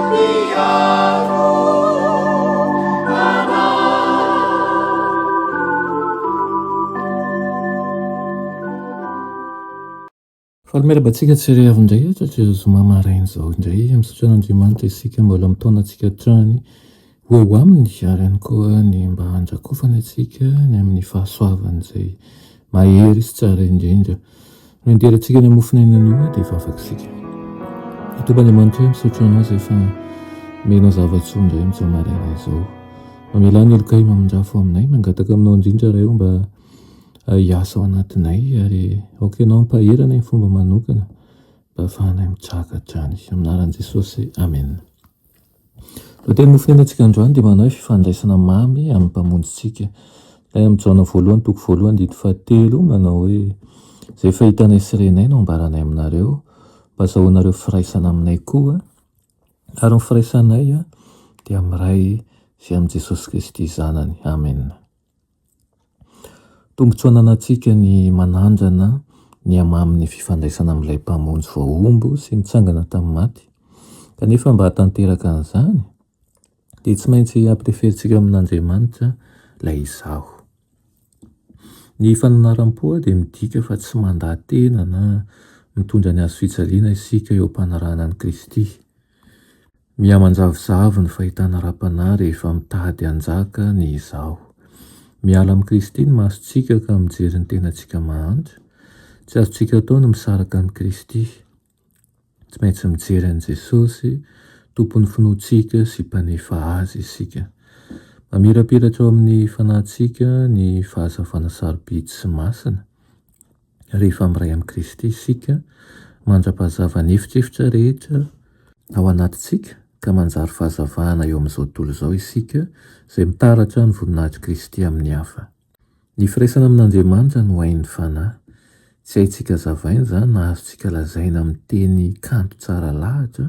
mpiaro anay. Faly miarahaba antsika tsirairay avy indray tratry izao zoma maraina izao indray. Misaotra an'Andriamanitra isika mbola mitaona antsika hatrany ho eo aminy ary ihany koa ny mba handrakofany antsika ny amin'ny fahasoavany izay mahery sy tsara indrindra. No hidirantsika any amin'ny mofon'aina anio dia hivavaka isika. Ry Tompo Andriamanitra ô, misaotra Anao izay efa nomenao zava-tsoa indray amin'izao maraina izao. Mamelà ny helokay mamindrafo aminay, mangataka Aminao indrindra Ray ô mba hiasa ao anatinay ary aoka Ianao hampahery anay amin'ny fomba manokana mba hahafahanay mitraka hatrany. Amin'ny anaran'i Jesosy, Amena. Lohateny nofonenintsika androany dia manao hoe fifandraisana mamy amin'ny Mpamonjintsika. Ilay amin'ny Jaona voalohany toko voalohany andininy fahatelo manao hoe izay efa hitanay sy renay no ambaranay aminareo mba hazahoanareo firaisana aminay koa ary ny firaisanay dia amin'ny Ray sy amin'i Jesosy Kristy Zanany. Amena. Tombontsoa ananantsika ny manandrana ny hamamin'ny fifandraisana amin'ilay Mpamonjy voahombo sy nitsangana tamin'ny maty. Kanefa mba hahatanteraka an'izany, dia tsy maintsy ampileferintsika amin'Andriamanitra ilay Izaho. Ny fananaram-po dia midika fa tsy mandà tena na mitondra ny hazo fijaliana isika eo am-panarahana an'i Kristy. Miha-manjavozavo ny fahitana ara-panahy rehefa mitady hanjaka ny izaho. Miala amin'i Kristy ny masontsika ka mijery ny tenantsika mahantra. Tsy azontsika atao ny misaraka amin'i Kristy. Tsy maintsy mijery an'i Jesosy, Tompon'ny finoantsika sy Mpanefa azy isika. Mamirapiratra ao amin'ny fanahintsika ny fahazavana sarobidy sy masina. Rehefa miray amin'i Kristy isika, mandra-pahazava ny efitrefitra rehetra ao anatintsika, ka manjary fahazavana eo amin'izao tontolo izao isika, izay mitaratra ny voninahitr'i Kristy amin'ny hafa. Ny firaisana amin'Andriamanitra no ain'ny fanahy. Tsy haintsika hazavaina izany na azontsika lazaina amin'ny teny kanto tsara lahatra,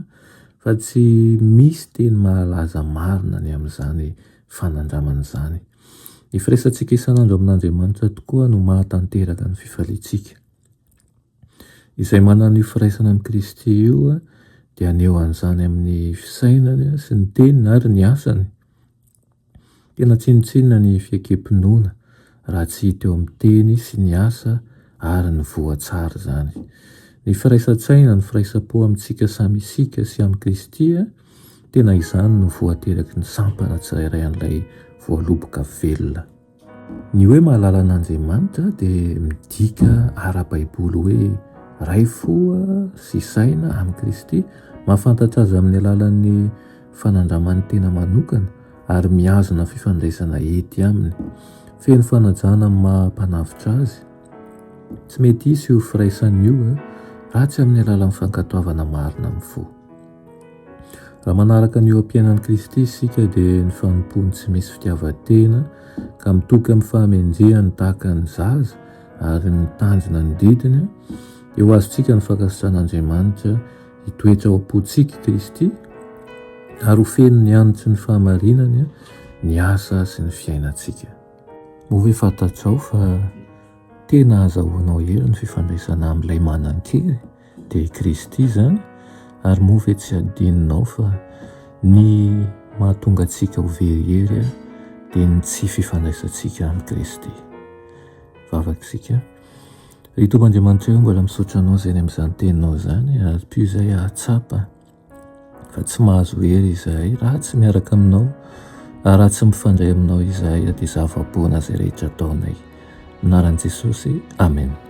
fa tsy misy teny mahalaza marina ny amin'izany fanandramana izany. Ny firaisantsika isan'andro amin'Andriamanitra tokoa no mahatanteraka ny fifaliantsika. Izay manana io firaisana amin'i Kristy io dia haneho an'izany amin'ny fisainany sy ny teniny ary ny asany. Tena tsinontsinona ny fiekem-pinoana raha tsy hita eo amin'ny teny sy ny asa ary ny voa tsara izany. Ny firaisan-tsaina, ny firaisam-po amintsika samy isika sy amin'i Kristy, Tena izany no voa ateraky ny sampana tsirairay an'ilay voaloboka velona. Ny hoe mahalala an'Andriamanitra dia midika ara-baiboly hoe ray fo sy saina amin'i Kristy, mahafantatra Azy amin'ny alalan'ny fanandraman'ny tena manokana ary mihazona fifandraisana ety Aminy, feno fanajana amin'ny maha Mpanavotra Azy. Tsy mety hisy io firaisana io raha tsy amin'ny alalan'ny fankatoavana marina amin'ny fo. Raha manaraka ny oha-piainan'i Kristy isika dia ny fanompoany tsy misy fitiavan-tena ka mitoky amin'ny fahamendrehany tahaka ny zaza ary mitandrina ny didiny, dia ho azontsika ny fankasitrahan'Andriamanitra hitoetra ao am-pontsika i Kristy ary ho feno ny hanitry ny fahamarinany ny asa sy ny fiainantsika. Moa ve fantatrao fa tena ahazahoanao hery ny fifandraisana amin'ilay manan-kery? dia i Kristy izany, ary moa ve tsy adinonao fa ny mahatonga antsika ho very hery dia ny tsy fifandraisantsika amin'i Kristy. Vavaka isika. Ry Tompo Andriamanitra eo, mbola misaotra Anao izay ny amin'izany teninao izany, ary ampio izahay hahatsapa fa tsy mahazo hery izahay raha tsy miaraka aminao, ary raha tsy mifandray aminao izahay dia zava-poana izay rehetra ataonay. Anaran'i Jesosy, Amena.